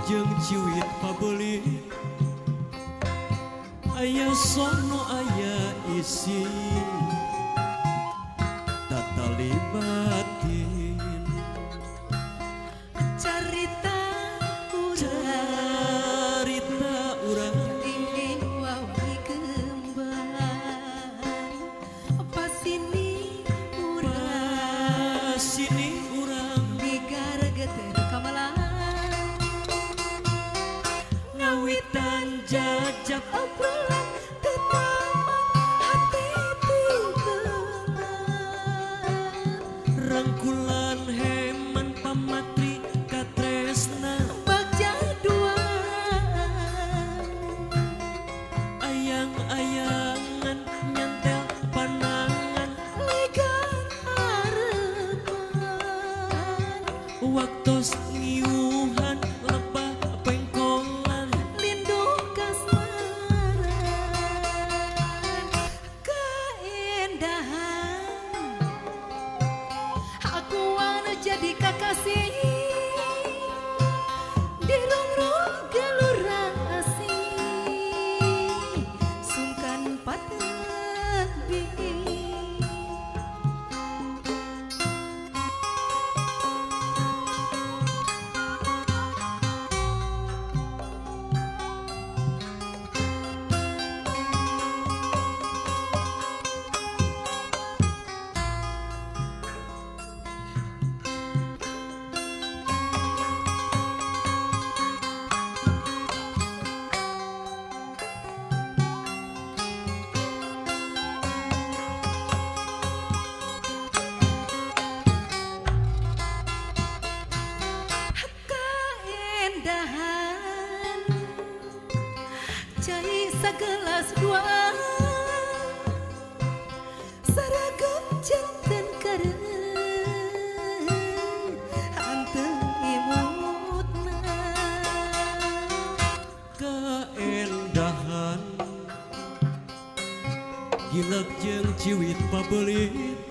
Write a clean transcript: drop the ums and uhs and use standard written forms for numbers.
Jeung ciwit pabeuli aya sono aya isi tatali batin carita urang carita urang dingin wawi kembang pasini urang pasini urang digargeter kamalang ngawitan jajak obrolan tetaman hati tigelan rangkulan heman pamatri katresna bagja duaan ayang-ayangan nyantel panangan legar harapan waktos ngiuhan lebah pengkolan linduh kasmaran keindahan aku anu jadi kakasih dirungrung gelora asih sungkan patebi. Keindahan cai sagelas dua saragam janten kareng anteng imutna keindahan gilek jeung ciwit pabelit